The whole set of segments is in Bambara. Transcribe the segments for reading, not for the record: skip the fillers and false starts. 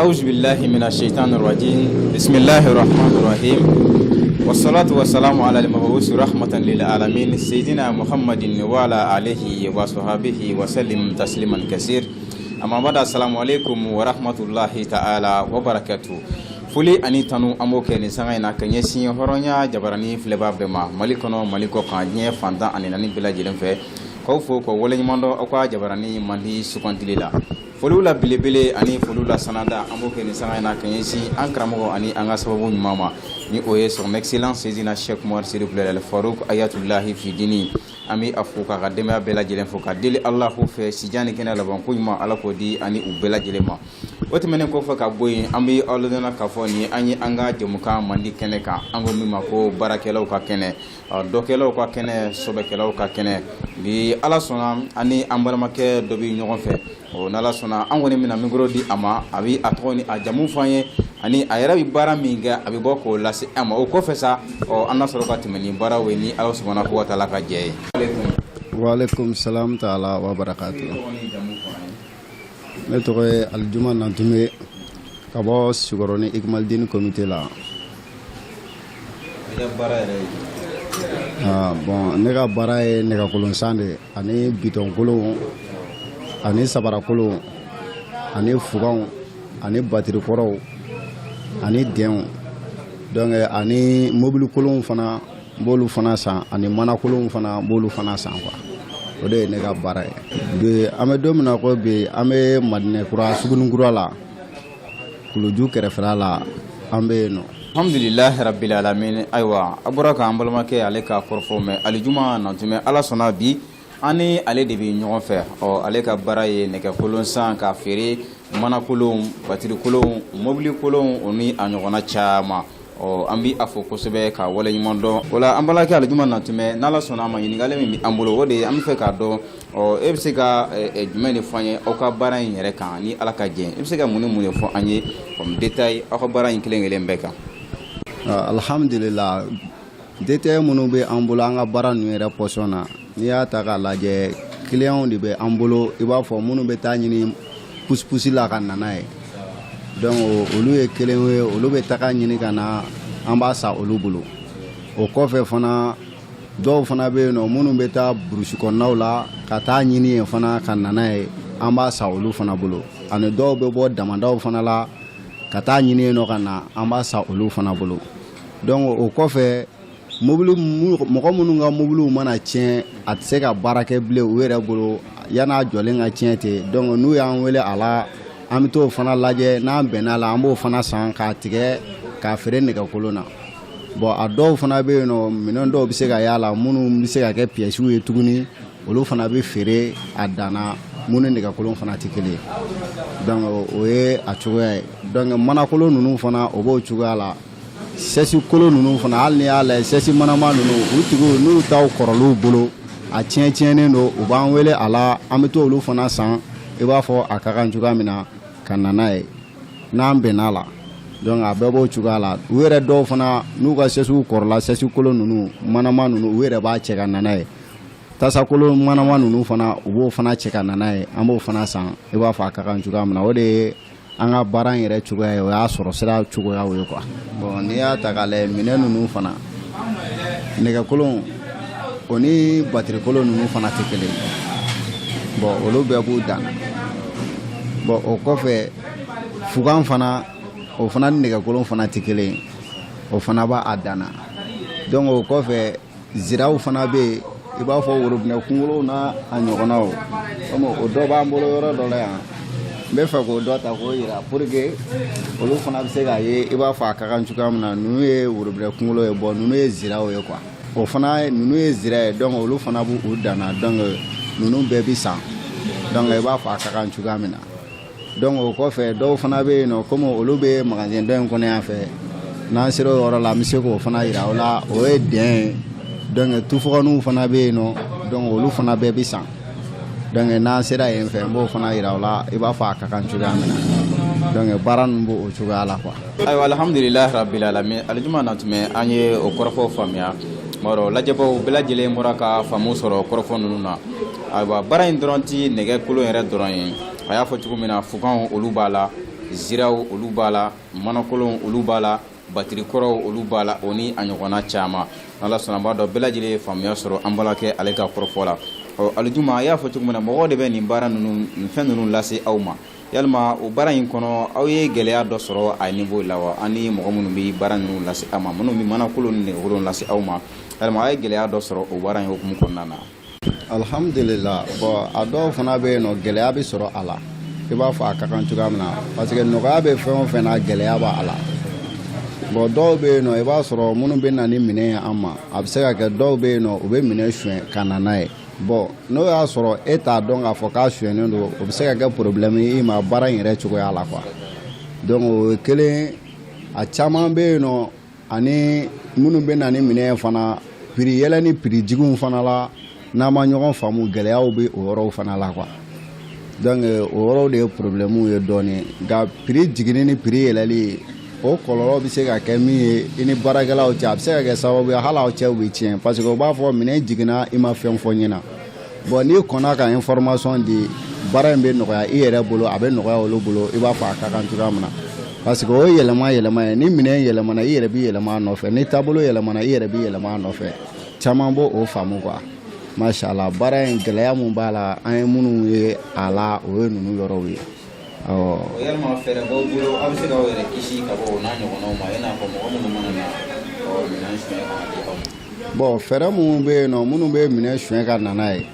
Auzu billahi mina shaitani rajim. Bismillahir rahmanir rahim. Wassalatu wassalamu ala al-mabusi rahmatan lil alamin sayyidina Muhammadin wa ala alihi wa sahbihi wa sallim tasliman kasir. Amma ba'da, assalamu alaikum wa rahmatullahi ta'ala wa barakatuh. Foli ani tanu, an b'o kɛ nin sanga in na ka ɲɛsin hɔrɔnya jabarani filɛbaa bɛɛ ma, Mali kɔnɔ, Mali kɔ kan, diɲɛ fan 14 bɛɛ lajɛlen fɛ, k'aw fo k'aw waleɲuman dɔn aw ka jabarani mandi sugandili la. Foliw la belebele ani foliw la sanada, an b'o kɛ nin sanga in na ka ɲɛsin an karamɔgɔ ani an ka sababu ɲuman ma, ni o ye Son Excellence Seydina Cheikh Umar Seydou Bilal Farouk Ayatulahi Fidini. An bɛ a fo k'a ka denbaya bɛɛ lajɛlen fo, ka deli Alahu fɛ, sijan ni kɛnɛ laban ko ɲuman, Ala k'o di ani u bɛɛ lajɛlen ma. O tɛmɛnen kɔfɛ ka bɔ yen, an bɛ aw ladɔnniya k'a fɔ nin an ye an ka jɛmukan mandi kɛnɛ kan, an ko min ma ko baarakɛlaw ka kɛnɛ, dɔkɛlaw ka kɛnɛ, sɔbɛkɛlaw ka kɛnɛ. Bi, Ala sɔnna, ani an balimakɛ dɔ bɛ ɲɔgɔn fɛ. O n'Ala sɔnna, an kɔni bɛna micro di a ma, a bɛ a tɔgɔ ni a jamu fɔ an ye, ani a yɛrɛ bɛ baara min kɛ, a bɛ bɔ k'o lase an ma. O kɔfɛ sa, ɔ, an na sɔrɔ ka tɛmɛ ni baaraw ye, ni Ala subhanahu wa taala ka jɛ ye. Waaleykum salam taala wa barakatu. Ne tɔgɔ ye Alijuma Nantume, ka bɔ Sikɔrɔni Ikumalidini comité la. Ah, bon, ne ka baara ye nɛgɛkolon san de ani bitɔnkolon ani sabarakolon ani fuganw ani batirikɔrɔw ani dɛnw, donc ani mobilikolonw fana, n b'olu fana san, ani manakolonw fana, n b'olu fana san quoi. O de ye ne ka baara ye. Bi, an bɛ don min na ko bi, an bɛ Madinɛ Kura, Sugunikura la, Kuluju kɛrɛfɛla la, an bɛ yen nɔ. Alhamdulilahi rabbil alamin. Ayiwa, a bɔra k'an balimakɛ ale ka kɔrɔfɔ mɛn, Alijuma Nantume. Ala sɔnna, bi an ni ale de bɛ ɲɔgɔn fɛ. Ɔ, ale ka baara ye nɛgɛkolon san k'a feere, manakolon, batirikolon, mobilikolon, o ni a ɲɔgɔnna caman. Ɔ, an bɛ a fo kosɛbɛ ka waleɲuman dɔn. O la, an balimakɛ Alijuma Nantume, n'Ala sɔnna a ma, ɲininkali min bɛ an bolo, o de ye an bɛ fɛ k'a dɔn, ɔ, e bɛ se ka jumɛn de fɔ an ye aw ka baara in yɛrɛ kan, ni Ala ka jɛ? E bɛ se ka mun ni mun de fɔ an ye comme détail aw ka baara in kelen kelen bɛɛ kan? Alhamdulillah, détail minnu bɛ an bolo an ka baara ninnu yɛrɛ pɔsɔn na, n'i y'a ta k'a lajɛ, clients de bɛ an bolo, i b'a fɔ minnu bɛ taa ɲini pusi la ka na n'a ye. Donc olu ye kelen ye, olu bɛ taga ɲini ka na, an b'a san olu bolo. O kɔfɛ fana, dɔw fana bɛ yen nɔ minnu bɛ taa burusi kɔnɔnaw la ka taa ɲini yen fana ka na n'a ye, an b'a san olu fana bolo. Ani dɔw bɛ bɔ damadaw fana la ka taa ɲini yen nɔ ka na, an b'a san olu fana bolo. Donc o kɔfɛ, mobili, mɔgɔ minnu ka mobiliw mana tiɲɛ, a tɛ se ka baara kɛ bilen u yɛrɛ bolo, yan'a jɔlen ka tiɲɛ ten, donc n'u y'an wele a la, an bɛ t'o fana lajɛ. N'an bɛnna la, an b'o fana san k'a tigɛ k'a feere nɛgɛkolon na. Bon, a dɔw fana bɛ yen nɔ, minɛn dɔw bɛ se ka y'a la minnu bɛ se ka kɛ pièces ye tuguni, olu fana bɛ feere a danna, minnu ni nɛgɛkolon fana tɛ kelen ye. Donc o ye a cogoya ye. Donc manakolon ninnu fana, o b'o cogoya la. Sɛsi kolon ninnu fana, hali n'i y'a lajɛ, sɛsi manama ninnu, u tigiw n'u taw kɔrɔliw bolo, a tiɲɛ tiɲɛnen don, u b'an wele a la, an bɛ to olu fana san i b'a fɔ a ka kan cogoya min na ka na n'a ye, n'an bɛnna la. Donc a bɛɛ b'o cogoya la. U yɛrɛ dɔw fana, n'u ka sɛsiw kɔrɔla, sɛsi kolon ninnu, manama ninnu, u yɛrɛ b'a cɛ ka na n'a ye. Tasakolo manama ninnu fana, u b'o fana cɛ ka na n'a ye, an b'o fana san i b'a fɔ a ka kan cogoya min na. O de ye an ka baara in yɛrɛ cogoya ye, o y'a sɔrɔ sira cogoya ye quoi. Bon, n'i y'a ta k'a lajɛ, minɛn ninnu fana, nɛgɛkolon o ni batirikolon ninnu fana tɛ kelen. Bon, olu bɛɛ b'u dan na. Bon, o kɔfɛ, fugan fana, o fana ni nɛgɛkolon fana tɛ kelen, o fana b'a a dan na. Donc o kɔfɛ, ziraw fana bɛ yen, i b'a fɔ worobinɛ kunkolow n'a a ɲɔgɔnnaw. Komi o dɔ b'an bolo yɔrɔ dɔ la yan, n bɛ fɛ k'o dɔ ta k'o yira pour que olu fana bɛ se k'a ye i b'a fɔ a ka kan cogoya min na. Ninnu ye worobinɛ kunkolo ye, bon, ninnu ye ziraw ye quoi. O fana, ninnu ye zira ye, donc olu fana b'u dan na. Donc ninnu bɛɛ bi san, donc i b'a fɔ a ka kan cogoya min na. Donc o kɔfɛ, dɔw fana bɛ yen nɔ, komi olu bɛ magasin dɔ in kɔnɔ yan fɛ, n'an sera o yɔrɔ la, an bɛ se k'o fana yira o la. O ye dɛn ye. Donc tufɔgɔninw fana bɛ yen nɔ, donc olu fana bɛɛ bi san. Donc n'an sera yen fɛ, n b'o fana yira o la i b'a fɔ a ka kan cogoya min na. Donc baara ninnu b'o cogoya la quoi. Ayiwa, alhamdulilahi rabbil alamin. Alijuma Natumɛ, an ye o kɔrɔfɔw faamuya. B'a lajɛbaw bɛɛ lajɛlen bɔra ka faamu sɔrɔ kɔrɔfɔ ninnu na. Ayiwa, baara in dɔrɔn ti nɛgɛ kolon yɛrɛ dɔrɔn ye. A y'a fɔ cogo min na, fuganw, olu b'a la. Ziraw olu b'a la, manakolonw olu b'a la, batiri kɔrɔw olu b'a la, o ni a ɲɔgɔnna caman. N'Ala sɔnna, an b'a dɔn bɛɛ lajɛlen ye faamuya sɔrɔ an balakɛ ale ka kɔrɔfɔ la. Ɔ Alijuma, a y'a fɔ cogo min na, mɔgɔw de bɛ nin baara ninnu, nin fɛn ninnu lase aw ma. Yalima o baara in kɔnɔ, aw ye gɛlɛya dɔ sɔrɔ a niveau la wa? An ni mɔgɔ minnu bɛ baara ninnu lase aw ma, minnu bɛ manakolon ni nɛgɛkolon lase aw ma, yalima aw ye gɛlɛya dɔ sɔrɔ o baara in hukumu kɔnɔna na? Alhamdulillah. Bon, a dɔw fana bɛ yen nɔ, gɛlɛya bɛ sɔrɔ a la i b'a fɔ a ka kan cogoya min na, parce que nɔgɔya bɛ fɛn o fɛn na, gɛlɛya b'a la. Bon, dɔw bɛ yen nɔ, i b'a sɔrɔ minnu bɛ na ni minɛn ye an ma, a bɛ se ka kɛ dɔw bɛ yen nɔ, u bɛ minɛn suɲɛ ka na n'a ye. Bon, n'o y'a sɔrɔ e t'a dɔn k'a fɔ k'a suɲɛnen don, o bɛ se ka kɛ problème ye i ma baara in yɛrɛ cogoya la quoi. Donc o ye kelen. A caman bɛ yen nɔ, ani minnu bɛ na ni minɛn fana, prix yɛlɛ ni prix jiginw fana la, n'an ma ɲɔgɔn faamu, gɛlɛyaw bɛ o yɔrɔw fana la quoi. Donc o yɔrɔw de ye problème ye dɔɔnin. Nka prix jiginni ni prix yɛlɛli, o kɔlɔlɔ bɛ se ka kɛ min ye i ni baarakɛlaw cɛ, a bɛ se ka kɛ sababu ye hali aw cɛw bɛ tiɲɛ, parce que o b'a fɔ minɛn jiginna, i ma fɛn fɔ n ɲɛna. Bon, n'i kɔnna ka information di, baara in bɛ nɔgɔya i yɛrɛ bolo, a bɛ nɔgɔya olu bolo, i b'a fɔ a ka kan cogoya min na, parce que o ye yɛlɛma yɛlɛma ye. Ni minɛn yɛlɛmana, i yɛrɛ b'i yɛlɛma a nɔfɛ. Ni taabolo yɛlɛmana, i yɛrɛ b'i yɛlɛma a nɔfɛ. Caman b'o o faamu quoi. Mashallah, baara in gɛlɛya mun b'a la, an ye minnu ye a la, o ye ninnu yɔrɔw ye. Awɔ. Yalima fɛɛrɛ b'aw bolo, aw bɛ se k'aw yɛrɛ kisi ka bɔ o n'a ɲɔgɔnnaw ma, i n'a fɔ mɔgɔ minnu mana na minɛn suɲɛ ka na di aw ma? Bon, fɛɛrɛ minnu bɛ yen nɔ, minnu bɛ minɛn suɲɛ ka na n'a ye,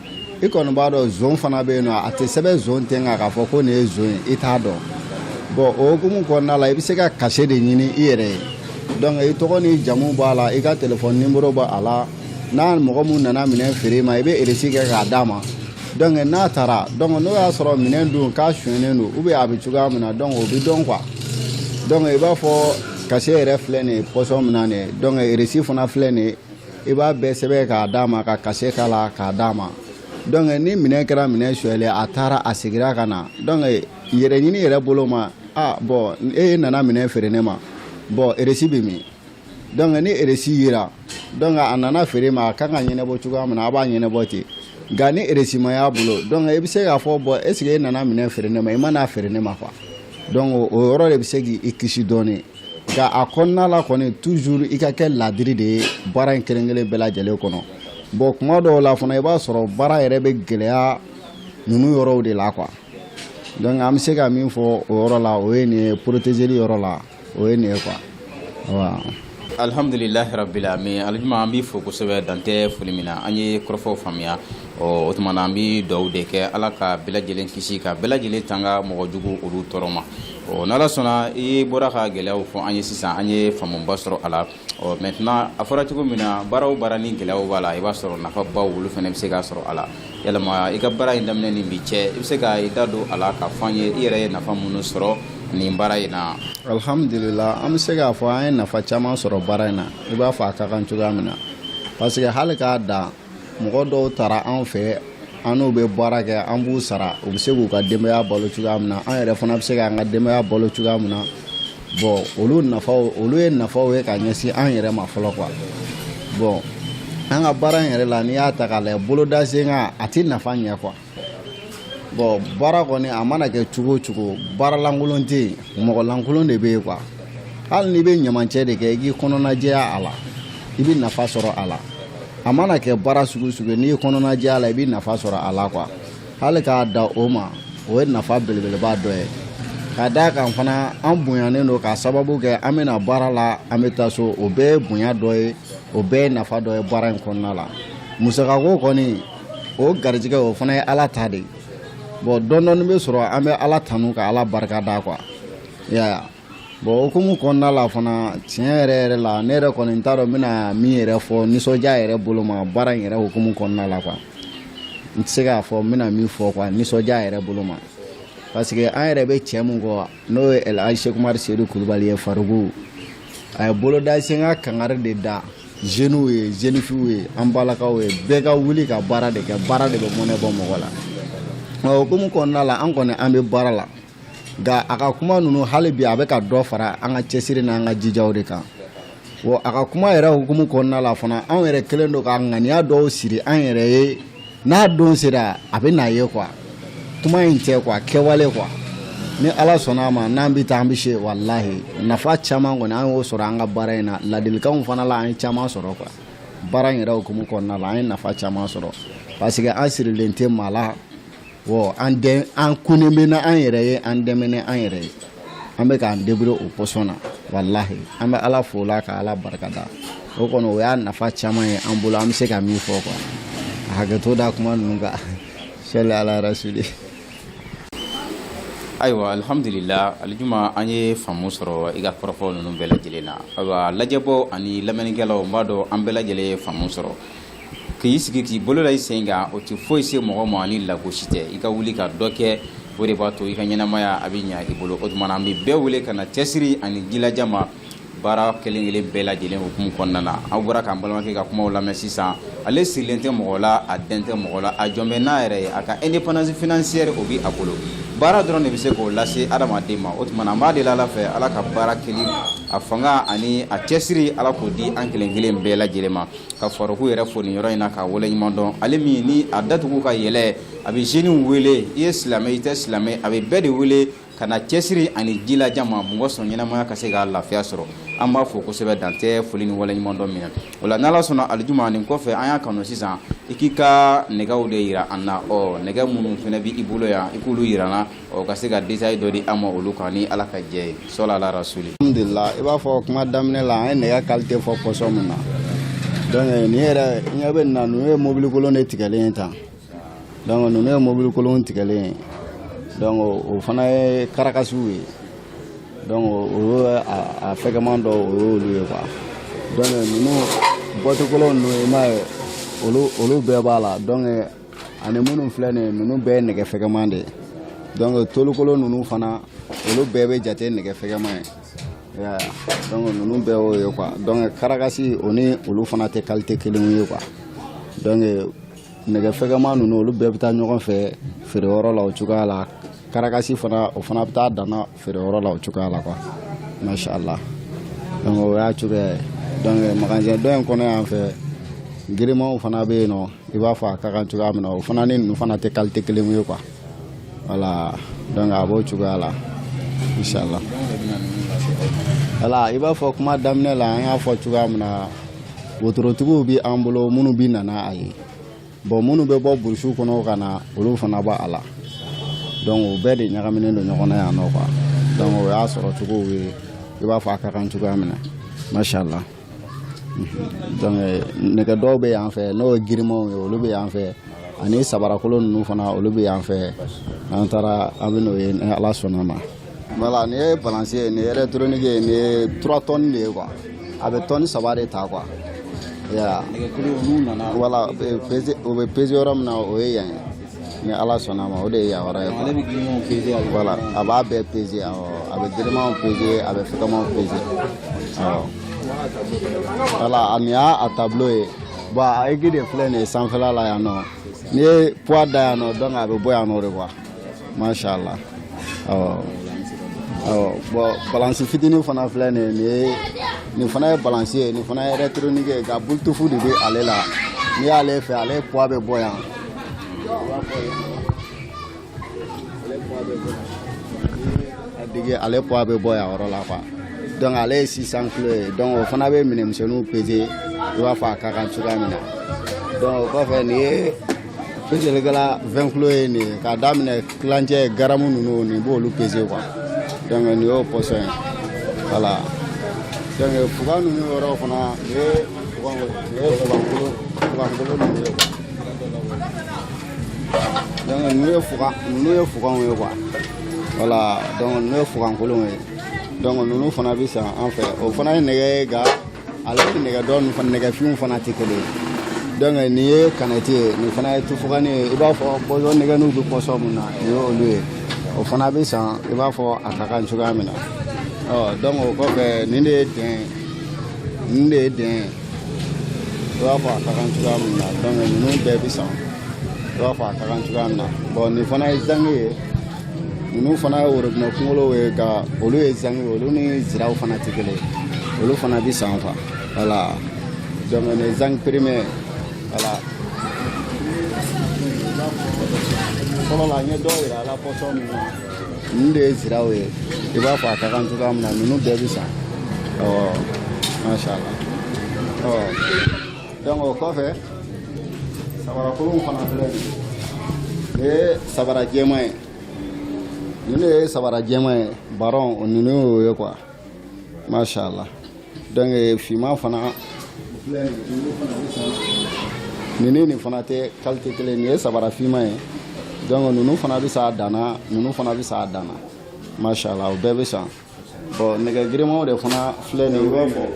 i kɔni b'a dɔn zon fana bɛ yen nɔ, a tɛ sɛbɛn zon ten kan k'a fɔ ko nin ye zon ye, i t'a dɔn. Bon, o hukumu kɔnɔna la, i bɛ se ka cachet de ɲini i yɛrɛ ye. Donc i tɔgɔ ni jamu b'a la, i ka téléphone numéro b'a la. N'a mɔgɔ mun nana minɛn feere i ma, i bɛ reçu kɛ k'a d'a ma. Donc n'a taara, donc n'o y'a sɔrɔ minɛn dun k'a sonyɛnen don ou bien a bɛ cogoya min na, donc o bɛ dɔn quoi. Donc i b'a fɔ cachet yɛrɛ filɛ nin ye, poche min na nin ye, donc reçu fana filɛ nin ye, i b'a bɛɛ sɛbɛn k'a d'a ma, ka cachet k'a la k'a d'a ma. Donc ni minɛn kɛra minɛn sonyɛlen, a taara, a seginna ka na, donc yɛrɛ ɲini yɛrɛ bolo ma, ah bon, e nana minɛn feere ne ma, bon, reçu bɛ min? Donc ni reçu yera, donc a nana feere ma, a kan ka ɲɛnabɔ cogoya min na, a b'a ɲɛnabɔ ten. Nka ni reçu ma y'a bolo, donc i bɛ se k'a fɔ, bon, est ce que e nana minɛn feere ne ma, i ma n'a feere ne ma quoi. Donc o yɔrɔ de bɛ se k'i kisi dɔɔnin. Nka a kɔnɔna la kɔni, toujours i ka kɛ ladiri de ye baara in kelen kelen bɛɛ lajɛlen kɔnɔ. Bon, kuma dɔw la fana, i b'a sɔrɔ baara yɛrɛ bɛ gɛlɛya ninnu yɔrɔw de la quoi. Donc an bɛ se ka min fɔ o yɔrɔ la, o ye nin ye, protégeli yɔrɔ la, o ye nin ye quoi, wa. Alhamdulilahi rabbil alamin. Alijuma, an b'i fo kosɛbɛ, dantɛ foli min na. An ye kɔrɔfɔw faamuya. Ɔ o tuma na, an bɛ dugawu de kɛ, Ala ka bɛɛ lajɛlen kisi, ka bɛɛ lajɛlen tanga mɔgɔ jugu olu tɔɔrɔ ma. Ɔ n'Ala sɔnna, i bɔra ka gɛlɛyaw fɔ an ye sisan, an ye faamuba sɔrɔ a la. Ɔ maintenant, a fɔra cogo min na, baara o baara ni gɛlɛyaw b'a la, i b'a sɔrɔ nafabaw olu fana bɛ se ka sɔrɔ a la. Yalima i ka baara in daminɛ ni bi cɛ, i bɛ se ka i da don a la ka fɔ an ye i yɛrɛ ye nafa minnu sɔrɔ nin baara in na? Alhamdulillah, an bɛ se k'a fɔ an ye nafa caman sɔrɔ baara in na, i b'a fɔ a ka kan cogoya min na, parce que hali k'a dan, mɔgɔ dɔw taara an fɛ, an n'u bɛ baara kɛ, an b'u sara, u bɛ se k'u ka denbaya balo cogoya min na, an yɛrɛ fana bɛ se k'an ka denbaya balo cogoya min na. Bon, olu nafaw, olu ye nafaw ye ka ɲɛsin an yɛrɛ ma fɔlɔ quoi. Bon, an ka baara in yɛrɛ la, n'i y'a ta k'a lajɛ, boloda sen kan, a tɛ nafa ɲɛ quoi. Bon, baara kɔni, a mana kɛ cogo o cogo, baara lankolon tɛ yen, mɔgɔ lankolon de bɛ yen quoi. Hali n'i bɛ ɲamancɛ de kɛ, i k'i kɔnɔnajɛya a la, i bɛ nafa sɔrɔ a la. A mana kɛ baara sugu sugu ye, n'i y'i kɔnɔnajɛya a la, i bɛ nafa sɔrɔ a la quoi. Hali k'a da o ma, o ye nafa belebeleba dɔ ye. Ka d'a kan fana, an bonyanen don k'a sababu kɛ an bɛna baara la, an bɛ taa so, o bɛɛ ye bonya dɔ ye, o bɛɛ ye nafa dɔ ye baara in kɔnɔna la. Musakako kɔni, o garijɛgɛ, o fana ye Ala ta de ye. Bon, dɔɔni dɔɔni bɛ sɔrɔ, an bɛ Ala tanu ka Ala barika da quoi, i y'a ye. Bon, hukumu kɔnɔna la fana, tiɲɛ yɛrɛ yɛrɛ la, ne yɛrɛ kɔni n t'a dɔn n bɛna min yɛrɛ fɔ nisɔndiya yɛrɛ bolo ma baara in yɛrɛ hukumu kɔnɔna la quoi. N tɛ se k'a fɔ n bɛna min fɔ quoi nisɔndiya yɛrɛ bolo ma, parce que an yɛrɛ bɛ cɛ mun kɔ, n'o ye El Hadj Seku Umaru Seyidu Kulubali ye, Faruku, a ye boloda sen ka kangari de da jeunes ye, jeune filles ye, an balakaw ye, bɛɛ ka wuli ka baara de kɛ, baara de bɛ mɔnɛ bɔ mɔgɔ la. O hukumu kɔnɔna la, an kɔni an bɛ baara la, nka a ka kuma ninnu, hali bi a bɛ ka dɔ fara an ka cɛsiri n'an ka jijaw de kan. Wa a ka kuma yɛrɛ hukumu kɔnɔna la fana, anw yɛrɛ kɛlen don ka ŋaniya dɔw siri an yɛrɛ ye, n'a don sera, a bɛ n'a ye quoi. Kuma in tɛ quoi, kɛwale quoi. Ni Ala sɔnna a ma, n'an bɛ taa, an bɛ se. Walahi, nafa caman kɔni, an y'o sɔrɔ an ka baara in na. Ladilikanw fana la, an ye caman sɔrɔ quoi. Baara in yɛrɛ hukumu kɔnɔna la, an ye nafa caman sɔrɔ, parce que an sirilen tɛ maa la. Bon, an dɛn, an kunnen bɛ na an yɛrɛ ye, an dɛmɛ ni an yɛrɛ ye, an bɛ k'an débrouiller o position na. Walahi, an bɛ Ala fo la, ka Ala barikada. O kɔni, o y'a nafa caman ye an bolo, an bɛ se ka min fɔ quoi. A hakɛto da kuma ninnu kan. Sɛli ala rasuli. Ayiwa, alhamdulila, Alijuma, an ye faamu sɔrɔ i ka kɔrɔfɔ ninnu bɛɛ lajɛlen na. Ayiwa, lajɛbɔ ani lamɛnnikɛlaw, n b'a dɔn an bɛɛ lajɛlen ye faamu sɔrɔ. K'i sigi k'i bolo la i sen kan, o tɛ foyi se mɔgɔ ma ni lagosi tɛ. I ka wuli ka dɔ kɛ, o de b'a to i ka ɲɛnamaya a bɛ ɲa i bolo. O tuma na, an bɛ bɛɛ wele ka na cɛsiri ani jilaja ma baara kelen kelen bɛɛ lajɛlen hukumu kɔnɔna na. Aw bɔra k'an balimakɛ ka kumaw lamɛn sisan. Ale sirilen tɛ mɔgɔ la, a dɛn tɛ mɔgɔ la, a jɔn bɛ n'a yɛrɛ ye. A ka indépendance financière, o bɛ a bolo. Baara dɔrɔn de bɛ se k'o lase adamaden ma. O tuma na, an b'a deli Ala fɛ, Ala ka baara keli a fanga ani a cɛsiri, Ala k'o di an kelen kelen bɛɛ lajɛlen ma. Ka Faruku yɛrɛ fo nin yɔrɔ in na, k'a waleɲuman dɔn, ale min ni a datugu ka yɛlɛ, a bɛ jeunes wele, i ye silamɛ, i tɛ silamɛ, a bɛ bɛɛ de wele ka na cɛsiri ani jilaja ma mɔgɔ sɔn ɲɛnamaya ka se k'a lafiya sɔrɔ. An b'a fo kosɛbɛ, dantɛ foli ni waleɲuman dɔn minɛ o la. N'Ala sɔnna, Alijuma, nin kɔfɛ, an y'a kanu sisan i k'i ka nɛgɛw de yira an na. Ɔ, nɛgɛ minnu fana bɛ i bolo yan, i k'olu yira an na, ɔ, ka se ka détail dɔ di an ma olu kan, ni Ala ka jɛ ye. Sɔla ala rasuli. Alhamdulillah, i b'a fɔ kuma daminɛ la, an ye nɛgɛ qualité fɔ pɔsɔn min na. Donc nin yɛrɛ ɲɛ bɛ nin na, ninnu ye mobili kolon de tigɛlen ye tan. Donc ninnu ye mobili kolon tigɛlen ye. Donc o fana ye karakasiw ye. Donc o ye a fɛgɛman dɔw, o y'olu ye quoi. Donc ninnu bɔti kolon ninnu, i m'a ye, olu bɛɛ b'a la. Donc ani minnu filɛ nin ye, ninnu bɛɛ ye nɛgɛ fɛgɛman de ye. Donc tolukolon ninnu fana, olu bɛɛ bɛ jate nɛgɛ fɛgɛman ye. Donc ninnu bɛɛ y'o ye quoi. Donc karakasi, o ni olu fana tɛ qualité kelen ye quoi. Donc nɛgɛ fɛgɛman ninnu, olu bɛɛ bɛ taa ɲɔgɔn fɛ feereyɔrɔ la o cogoya la. Karakasi fana, o fana bɛ taa danna feereyɔrɔ la o cogoya la quoi. Masha Allah, donc o y'a cogoya ye. Donc magasin dɔ in kɔnɔ yan fɛ, girimanw fana bɛ yen nɔ, i b'a fɔ a ka kan cogoya min na. O fana ni ninnu fana tɛ qualité kelen ye quoi. Voilà, donc a b'o cogoya la, inshallah. Voilà, i b'a fɔ kuma daminɛ la, an y'a fɔ cogoya min na, wotorotigiw bɛ an bolo minnu bɛ nana a ye. Bon, minnu bɛ bɔ burusiw kɔnɔ ka na, olu fana b'a la. Donc o bɛɛ de ɲagaminen don ɲɔgɔn na yan nɔ quoi. Donc o y'a sɔrɔ cogow ye, i b'a fɔ a ka kan cogoya min na. Masha Allah. Donc nɛgɛ dɔw bɛ yan fɛ, n'o ye girimanw ye, olu bɛ yan fɛ, ani sabarakolo ninnu fana, olu bɛ yan fɛ. N'an taara, an bɛ n'o ye, ni Ala sɔnna ma. Voilà, nin ye balance ye, nin ye électronique ye, nin ye 3 tonnes de ye quoi. A bɛ tonne 3 de ta quoi. Ya, voilà, o bɛ peser yɔrɔ min na, o ye yan ye. Ni Ala sɔnna ma, o de ye yan yɔrɔ ye quoi. Voilà, a b'a bɛɛ peser, awɔ, a bɛ girimanw peser, a bɛ fɛgɛmanw peser, awɔ. Voilà, nin y'a a tableau ye. Bon, a aiguille de filɛ nin ye sanfɛla la yan nɔ. N'i ye poids da yan nɔ, donc a bɛ bɔ yan nɔ de quoi. Masha Allah, awɔ awɔ. Bon, balance fitinin fana filɛ nin ye. Nin ye, nin fana ye balance ye, nin fana ye électronique ye, nka bluetooth de bɛ ale la. N'i y'ale fɛ, ale poids bɛ bɔ yan. I b'a fɔ ale poids bɛ bɔ yan. A dege, ale poids bɛ bɔ yan yɔrɔ la quoi. Donc ale ye 600 kilos ye. Donc o fana bɛ minɛnmisɛnninw peser, i b'a fɔ a ka kan cogoya min na. Donc o kɔfɛ, nin ye peselikɛla 20 kilos ye nin ye, k'a daminɛ kilancɛ garamu ninnu, nin b'olu peser quoi. Donc nin y'o pɔsɔn ye. Voilà, donc fugan ninnu yɔrɔ fana, nin ye fugan, nin ye fugankolo, fugankolo ninnu ye quoi. Donc ninnu ye fugan, ninnu ye fuganw ye quoi. Voilà, donc ninnu ye fugankolonw ye. Donc ninnu fana bɛ san an fɛ. O fana ye nɛgɛ ye, nka ale ni nɛgɛ dɔ ninnu fana, nɛgɛfinw fana tɛ kelen ye. Donc nin ye canette ye, nin fana ye tufugani ye, i b'a fɔ pɔsɔn nɛgɛninw bɛ pɔsɔn mun na, nin ye olu ye. O fana bɛ san, i b'a fɔ a ka kan cogoya min na. Ɔ, donc o kɔfɛ, nin de ye dɛn ye, nin de ye dɛn ye, i b'a fɔ a ka kan cogoya min na. Donc ninnu bɛɛ bɛ san, i b'a fɔ a ka kan cogoya min na. Bon, nin fana ye zangi ye, ninnu fana ye worobinɛ kunkolow ye, nka olu ye zangi ye, olu ni ziraw fana tɛ kelen ye. Olu fana bɛ san quoi. Voilà, donc nin ye zangi primé. Voilà, fɔlɔ la, n ye dɔw yira a la pɔsɔn min na. Ninnu de ye ziraw ye, i b'a fɔ a ka kan cogoya min na, ninnu bɛɛ bɛ san. Awɔ, masha Allah. Ɔ, donc o kɔfɛ, sabarakolonw fana filɛ nin ye. Nin ye sabara jɛman ye, ninnu de ye sabara jɛman ye, baron o ninnu y'o ye quoi, masha Allah. Donc finman fana filɛ nin ye, ninnu fana bɛ san. Nin ni nin fana tɛ qualité kelen. Nin ye sabara finman ye, donc ninnu fana bɛ san a danna, ninnu fana bɛ san a danna, masha Allah, o bɛɛ bɛ san. Bon, nɛgɛ girimanw de fana filɛ nin ye, i b'a fɔ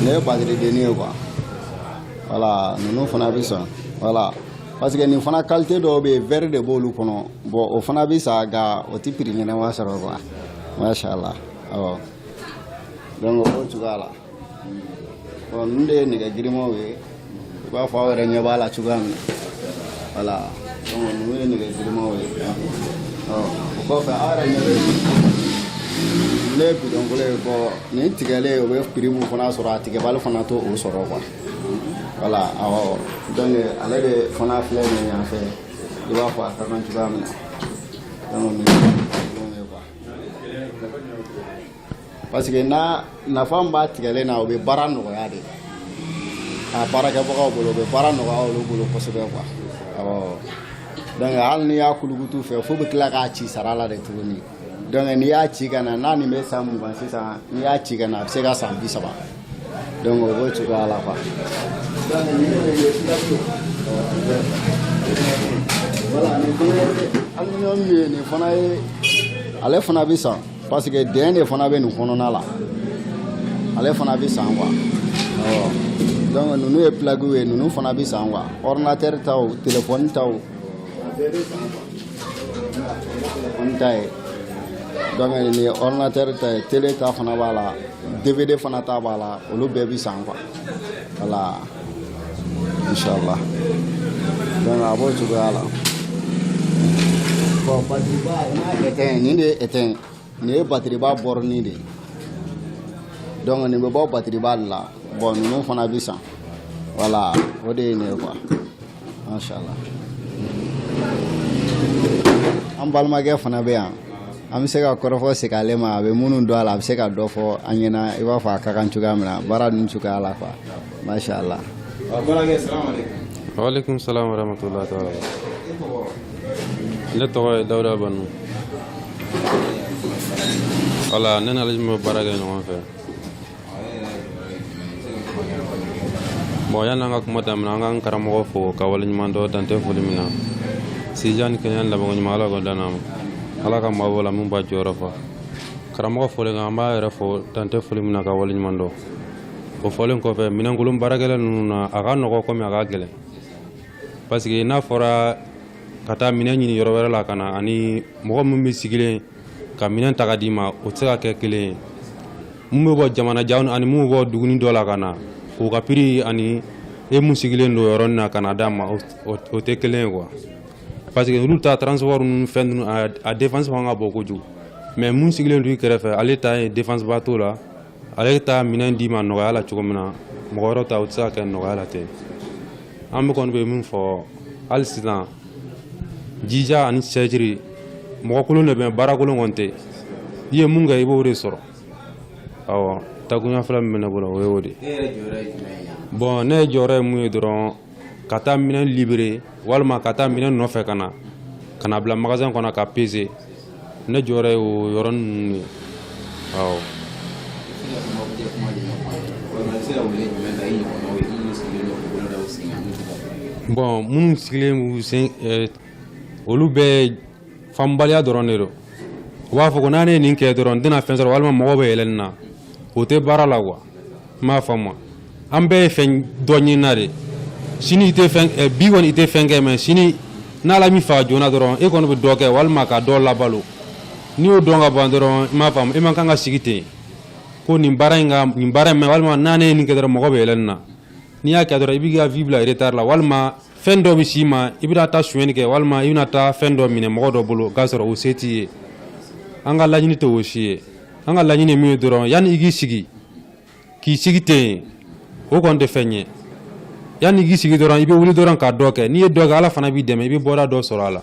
nin ye batiridennin ye quoi. Voilà, ninnu fana bɛ san. Voilà, parce que nin fana qualité dɔw bɛ yen, verre de b'olu kɔnɔ. Bon, o fana bɛ san, nka o tɛ prix ɲɛnama sɔrɔ quoi, masha Allah. Awɔ, donc o b'o cogoya la. Bon, ninnu de ye nɛgɛ girimanw ye, i b'a fɔ aw yɛrɛ ɲɛ b'a la cogoya min na. Voilà, donc ninnu ye nɛgɛ girimanw ye. Ɔ, o kɔfɛ, aw yɛrɛ ɲɛ bɛ ne ye bidɔn kolo ye. Bon, nin tigɛlen, o bɛ prix mun fana sɔrɔ, a tigɛbali fana t'o sɔrɔ quoi. Voilà, awɔ, donc ale de fana filɛ nin ye yan fɛ, i b'a fɔ a ka kan cogoya min na. Donc nin ye quoi, parce que n'a nafa min b'a tigɛlen na, o bɛ baara nɔgɔya de a baarakɛbagaw bolo, o bɛ baara nɔgɔya olu bolo kosɛbɛ quoi. Awɔ, donc hali n'i y'a kulukutu fɛ, fo bɛ tila k'a ci sara la de tuguni. Donc n'i y'a ci ka na, n'a nin bɛ san 20 sisan, n'i y'a ci ka na, a bɛ se ka san 30. Donc o b'o cogoya la quoi. Donc nin ye filato, voilà, nin fana ye aluminium ye, nin fana ye, ale fana bɛ san, parce que dɛn de fana bɛ nin kɔnɔna la, ale fana bɛ san quoi. Awɔ, donc ninnu ye plaque ye, ninnu fana bɛ san quoi. Ordinateur taw, téléphone taw, a bɛɛ bɛ san quoi. Téléphone ta ye, donc nin ye ordinateur ta ye, télé ta fana b'a la, DVD fana ta b'a la, olu bɛɛ bɛ san quoi. Voilà, inchallah. Donc a b'o cogoya la. Bon, batiriba n'a éteint, nin de ye éteint, nin ye batiriba bɔrɔnin de ye. Donc nin bɛ bɔ batiriba de la. Bon, ninnu fana bɛ san. Voilà, o de ye nin ye quoi, mashallah. An balimakɛ fana bɛ yan, an bɛ se ka kɔrɔfɔ segin ale ma, a bɛ minnu dɔn a la, a bɛ se ka dɔ fɔ an ɲɛna, i b'a fɔ a ka kan cogoya min na, baara ninnu cogoya la quoi, mashallah. Balimakɛ, salamu aleykum. Waaleykum salam wa rahmatullahi ta'ala. Ne tɔgɔ ye Dawuda Banu. Wala, ne n'ale bɛ baara kɛ ɲɔgɔn fɛ. Bon, yanni an ka kuma daminɛ, an k'an karamɔgɔ fo ka waleɲuman dɔn dantɛ foli min na. Sijan ni kɛnɛya ni labanko ɲuman, Ala k'o d'an ma. Ala ka maa bɔ la min b'a jɔyɔrɔ fa. Karamɔgɔ fɔlen kan, an b'a yɛrɛ fo dantɛ foli min na ka waleɲuman dɔn. O fɔlen kɔfɛ, minɛnkolon baarakɛla ninnu na, a ka nɔgɔ komi a ka gɛlɛn. Parce que n'a fɔra ka taa minɛn ɲini yɔrɔ wɛrɛ la ka na, ani mɔgɔ min bɛ sigilen ka minɛn ta ka d'i ma, o tɛ se ka kɛ kelen ye. Mun bɛ bɔ jamana jan ani mun bɛ bɔ duguni dɔ la ka na, o ka prix ani e mun sigilen don yɔrɔnin na ka na d'a ma, o tɛ kelen ye quoi. Parce que olu ta transport ninnu, fɛn ninnu, a dépense fanga ka bon kojugu. Mais mun sigilen don i kɛrɛfɛ, ale ta ye dépense ba t'o la, ale ta minɛn d'i ma nɔgɔya la cogo min na, mɔgɔ wɛrɛw ta o tɛ se ka kɛ nɔgɔya la ten. An bɛ kɔni bɛ min fɔ hali sisan, jija ani cɛsiri, mɔgɔ kolon de bɛ, baara kolon kɔni tɛ. I ye mun kɛ, i b'o de sɔrɔ. Awɔ, takunya fila min bɛ ne bolo, o ye o de ye. Bon, ne jɔyɔrɔ ye mun ye dɔrɔn, ka taa minɛn libéré walima ka taa minɛn nɔfɛ ka na, ka na bila magasin kɔnɔ ka peser. Ne jɔyɔrɔ ye o yɔrɔnin ninnu ye. Awɔ. Bon, minnu sigilen b'u sen, olu bɛɛ faamubaliya dɔrɔn de don. U b'a fɔ ko n'an ye nin kɛ dɔrɔn, n tɛna fɛn sɔrɔ, walima mɔgɔw bɛ yɛlɛ nin na. O tɛ baara la quoi. N m'a faamu. An bɛɛ ye fɛn dɔ ɲinina de. Sini i tɛ fɛn, bi kɔni i tɛ fɛn kɛ, mais sini n'Ala m'i faga joona dɔrɔn, e kɔni bɛ dɔ kɛ walima ka dɔ labalo. N'i y'o dɔn ka ban dɔrɔn, i m'a faamu, e man kan ka sigi ten ko nin baara in ka nin baara in mɛ, walima n'an ye nin kɛ dɔrɔn, mɔgɔ bɛ yɛlɛ nin na. N'i y'a kɛ dɔrɔn, i b'i ka vie bila retard la, walima fɛn dɔ bɛ s'i ma, i bɛna taa sonyɛni kɛ, walima i bɛna taa fɛn dɔ minɛ mɔgɔ dɔ bolo k'a sɔrɔ o se t'i ye. An ka laɲini tɛ o si ye. An ka laɲini ye min ye dɔrɔn, yanni i k'i sigi, k'i sigi ten, o kɔni tɛ fɛn ye. Yanni i k'i sigi dɔrɔn, i bɛ wuli dɔrɔn ka dɔ kɛ. N'i ye dɔ kɛ, Ala fana b'i dɛmɛ, i bɛ bɔda dɔ sɔrɔ a la.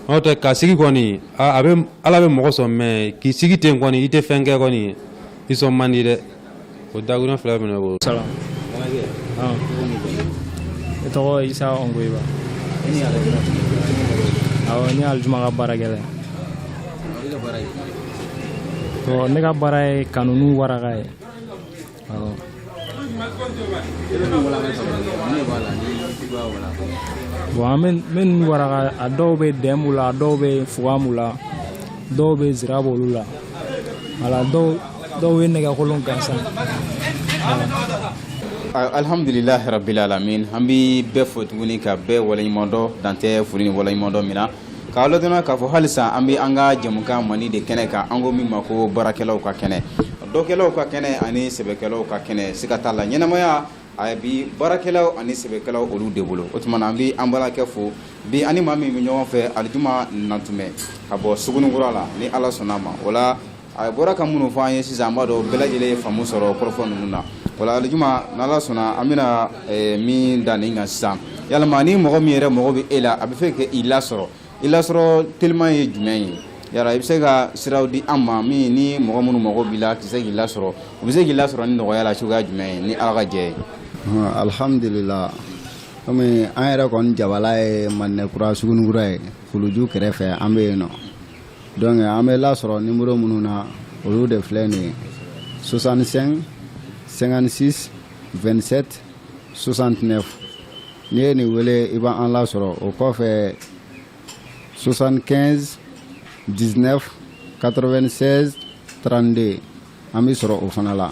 N'o tɛ ka sigi kɔni, a bɛ Ala bɛ mɔgɔ sɔn, mais k'i sigi ten kɔni, i tɛ fɛn kɛ kɔni, i sɔn man di dɛ. O dakuruɲɛ fila bɛ ne bolo. Salam. Ne tɔgɔ Isa Ongoyiba. Awɔ, ne Alijuma ka baarakɛla ye. Bon, ne ka baara ye ka ninnu waraka ye. Awɔ. Bon, an bɛ n bɛ ninnu waraka, a dɔw bɛ dɛn b'u la, a dɔw bɛ fugan b'u la, dɔw bɛ zira b'olu la. Wala dɔw ye nɛgɛkolon gansan. Alhamdulilahi rabbil alamin. An bɛ bɛɛ fo tuguni ka bɛɛ waleɲuman dɔn, dan tɛ foli ni waleɲuman dɔn min na, k'a ladɔnniya k'a fɔ halisa an bɛ an ka jɛmukan mandi de kɛnɛ kan, an ko min ma ko baarakɛlaw ka kɛnɛ, dɔkɛlaw ka kɛnɛ ani sɛbɛkɛlaw ka kɛnɛ. Siga t'a la, ɲɛnamaya a bi baarakɛlaw ani sɛbɛkɛlaw olu de bolo. O tuma na, an bɛ an baarakɛ fo bi ani maa min bɛ ɲɔgɔn fɛ, Alijuma Nantumɛ ka bɔ Sugunikura la, ni Ala sɔnna a ma. O la, a bɔra ka minnu fɔ an ye sisan, an b'a dɔn bɛɛ lajɛlen ye faamu sɔrɔ kɔrɔfɔ ninnu na. O la, Alijuma, n'Ala sɔnna, an bɛna min da nin kan sisan, yalima ni mɔgɔ min yɛrɛ mago bɛ e la, a bɛ fɛ ka i lasɔrɔ, i lasɔrɔ teliman ye jumɛn ye? Yala i bɛ se ka siraw di an ma min ni mɔgɔ minnu mago b'i la, tɛ se k'i lasɔrɔ, u bɛ se k'i lasɔrɔ ni nɔgɔya la cogoya jumɛn ye, ni Ala ka jɛ ye? Alhamdulillah, komi an yɛrɛ kɔni jabala ye Madinɛkura, Sugunikura ye, kuluju kɛrɛfɛ, an bɛ yen nɔ. Donc an bɛ lasɔrɔ numéro minnu na, olu de filɛ nin ye: 65 56 27 69. N'i ye nin wele, i b'an lasɔrɔ. O kɔfɛ, 75 19 96 32, an bɛ sɔrɔ o fana la.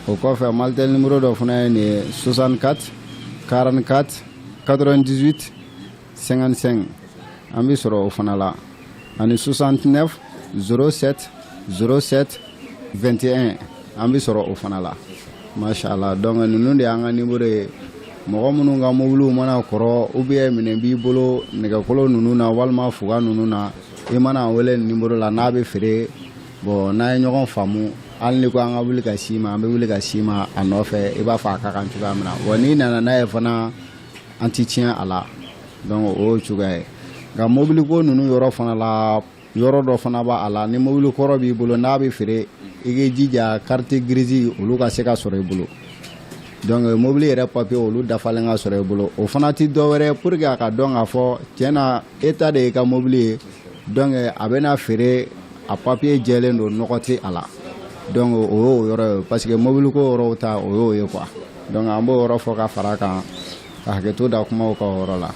O kɔfɛ, Malitel numéro dɔ fana ye nin ye: 64 44 98 55, an bɛ sɔrɔ o fana la, ani 69 07 07 21, an bɛ sɔrɔ o fana la, masha Allah. Donc ninnu de y'an ka numéro ye. Mɔgɔ minnu ka mobiliw mana kɔrɔ ou bien minɛn b'i bolo nɛgɛkolo ninnu na walima fuga ninnu na, i mana an wele numéro la, n'a bɛ feere, bon, n'an ye ɲɔgɔn faamu, hali ni ko an ka wuli ka s'i ma, an bɛ wuli ka s'i ma a nɔfɛ, i b'a fɔ a ka kan cogoya min na. Wa n'i nana n'a ye fana, an ti tiɲɛ a la. Donc o y'o cogoya ye. Nka mobiliko ninnu yɔrɔ fana la, yɔrɔ dɔ fana b'a la, ni mobili kɔrɔ b'i bolo n'a bɛ feere, i k'i jija carte grise olu ka se ka sɔrɔ i bolo. Donc mobili yɛrɛ papier olu dafalen ka sɔrɔ i bolo. O fana ti dɔwɛrɛ, pour que a ka dɔn k'a fɔ tiɲɛ na e ta de y'i ka mobili ye. Donc a bɛna feere, a papier jɛlen don, nɔgɔ tɛ a la. Donc o y'o yɔrɔ ye, parce que mobiliko yɔrɔw ta, o y'o ye quoi. Donc an b'o yɔrɔ fɔ ka fara a kan, ka hakɛto da kumaw kan o yɔrɔ la,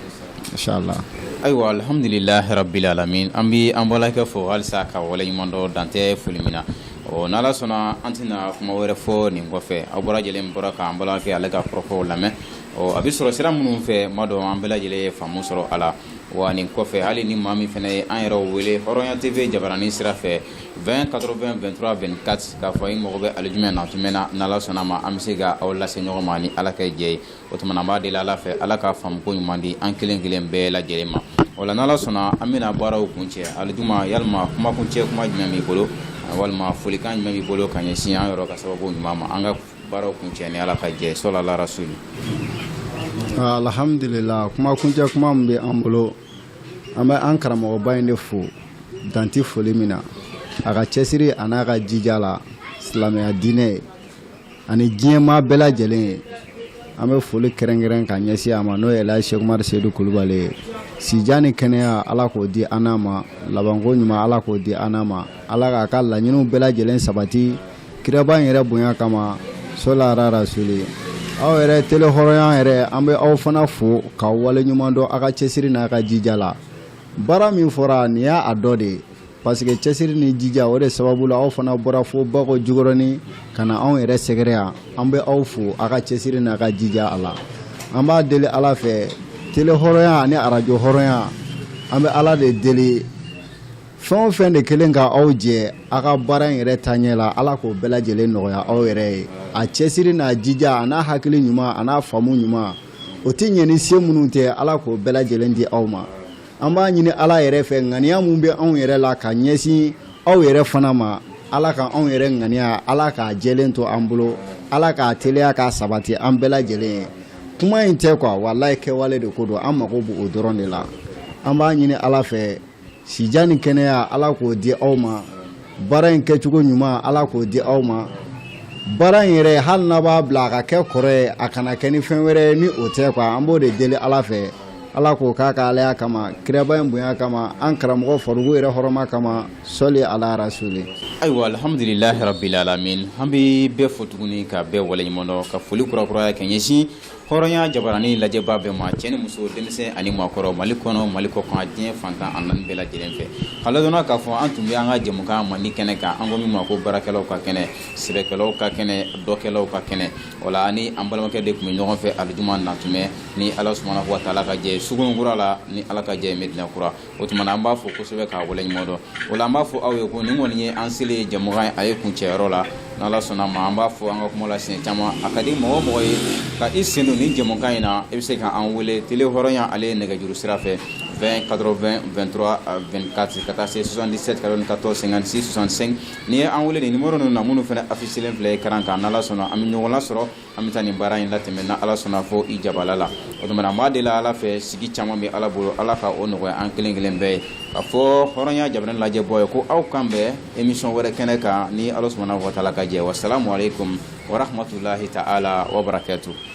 inshallah. Ayiwa, alhamdulilahi rabbil alamin. An bɛ an balimakɛ fo halisa ka waleɲuman dɔn, dan tɛ foli min na. Ɔ, n'Ala sɔnna, an tɛna kuma wɛrɛ fɔ nin kɔfɛ. Aw bɔra lajɛlen bɔra k'an balimakɛ ale ka kɔrɔfɔw lamɛn. Ɔ, a bɛ sɔrɔ sira minnu fɛ, ma dɔn an bɛɛ lajɛlen ye faamu sɔrɔ a la. Wa nin kɔfɛ, hali ni maa min fana ye an yɛrɛ wele Hɔrɔnya TV jabaranin sira fɛ, 20 80 23 24, k'a fɔ i mago bɛ Alijumɛ Nantumɛ na, n'Ala sɔnna ma, an bɛ se ka aw lase ɲɔgɔn ma ni Ala ka jɛ ye. O tuma na, an b'a deli Ala fɛ, Ala ka faamuko ɲuman di an kelen kelen bɛɛ lajɛlen ma. O la, n'Ala sɔnna, an bɛna baaraw kuncɛ. Alijuma, yalima kumakuncɛ kuma jumɛn b'i bolo, walima folikan jumɛn b'i bolo ka ɲɛsin an yɛrɛ ka sababu ɲuman ma, an ka baaraw kuncɛ ni Ala ka jɛ, sɔlala rasuli? Alhamdulillah, kumakuncɛ kuma min bɛ an bolo, an bɛ an karamɔgɔba in de fo, dan tɛ foli min na, a ka cɛsiri a n'a ka jija la silamɛya diinɛ ye ani diɲɛmaa bɛɛ lajɛlen ye. An bɛ foli kɛrɛnkɛrɛn ka ɲɛsin a ma, n'o ye Elhaji Seku Umaru Seyidu Kulubali ye. Sijan ni kɛnɛya, Ala k'o di an n'a ma. Labanko ɲuman, Ala k'o di an n'a ma. Ala k'a ka laɲiniw bɛɛ lajɛlen sabati kiraba in yɛrɛ bonya kama, sɔla rasuli. Aw yɛrɛ télé Hɔrɔnya yɛrɛ, an bɛ aw fana fo ka waleɲuman dɔn aw ka cɛsiri n'a ka jija la. Baara min fɔra nin y'a dɔ de ye, parce que cɛsiri ni jija, o de sababu la aw fana bɔra fo Bako Jikɔrɔni ka na anw yɛrɛ sɛgɛrɛ yan. An bɛ aw fo aw ka cɛsiri n'a ka jija a la. An b'a deli Ala fɛ, télé Hɔrɔnya ani arajo Hɔrɔnya, an bɛ Ala de deli, fɛn o fɛn de kelen ka aw jɛ aw ka baara in yɛrɛ taaɲɛ la, Ala k'o bɛɛ lajɛlen nɔgɔya aw yɛrɛ ye. A cɛsiri n'a jija a n'a hakili ɲuman a n'a faamu ɲuman, o tɛ ɲɛ ni se minnu tɛ, Ala k'o bɛɛ lajɛlen di aw ma. An b'a ɲini Ala yɛrɛ fɛ, ŋaniya min bɛ anw yɛrɛ la ka ɲɛsin aw yɛrɛ fana ma, Ala ka anw yɛrɛ ŋaniya, Ala k'a jɛlen to an bolo, Ala k'a teliya k'a sabati an bɛɛ lajɛlen ye. Kuma in tɛ quoi, walayi, kɛwale de ko don. An mago b'o dɔrɔn de la. An b'a ɲini Ala fɛ. Sijan ni kɛnɛya, Ala k'o di aw ma. Baara in kɛcogo ɲuman, Ala k'o di aw ma. Baara in yɛrɛ, hali n'a b'a bila a ka kɛ kɔrɔ ye, a kana kɛ ni fɛn wɛrɛ ye ni o tɛ quoi. An b'o de deli Ala fɛ, Ala k'o k'a ka alaya kama, kiraba in bonya kama, an karamɔgɔ Faruku yɛrɛ hɔrɔma kama. Sɔli ala rasuli. Ayiwa, alhamdulilahi rabbil alamin. An bɛ bɛɛ fo tuguni ka bɛɛ waleɲuman dɔn, ka foli kurakuraya ka ɲɛsin hɔrɔnya jabarani lajɛba bɛɛ ma, cɛ ni muso, denmisɛn ani maakɔrɔ, Mali kɔnɔ, Mali kɔ kan, diɲɛ fantan a naani bɛɛ lajɛlen fɛ. Ka ladɔnna k'a fɔ an tun bɛ an ka jɛmukan mandi kɛnɛ kan, an ko min ma ko baarakɛlaw ka kɛnɛ, sɛbɛkɛlaw ka kɛnɛ, dɔkɛlaw ka kɛnɛ. O la, ani an balimakɛ de tun bɛ ɲɔgɔn fɛ alijuma natumɛ, ni Ala subhanahu wa taala ka jɛ, sugu kura la, ni Ala ka jɛ, Medina kura. O tuma an b'a fɔ kosɛbɛ k'a waleɲuman dɔn. O la, an b'a fɔ aw ye ko nin kɔni ye an selen jɛmukan ye, a ye kuncɛyɔrɔ la. N'Ala sɔnna ma, an b'a fɔ an ka kuma la siɲɛ caman, a ka di mɔgɔ mɔgɔ ye ka i sen don nin jɛmukan in na, i bɛ se ka an wele télé hɔrɔnya ale ye nɛgɛjuru sira fɛ, 20 80 23 24 ka taa se 77 94 56 65. N'i ye an wele nin numéro ninnu na, minnu fana affiché filɛ écran kan, n'Ala sɔnna, an bɛ ɲɔgɔn lasɔrɔ, an bɛ taa nin baara in latɛmɛ, na Ala sɔnna, fo i jabala la. O tuma, an b'a deli Ala fɛ, sigi caman bɛ Ala bolo, Ala ka o nɔgɔya an kelen kelen bɛɛ ye. Ka fɔ hɔrɔnya jabarani lajɛbɔ ye ko aw kan bɛn émission wɛrɛ kɛnɛ kan, ni Ala subhanahu wa taala ka jɛ. Wasalamu aleykum warahmatulahi taala wabarakatuh.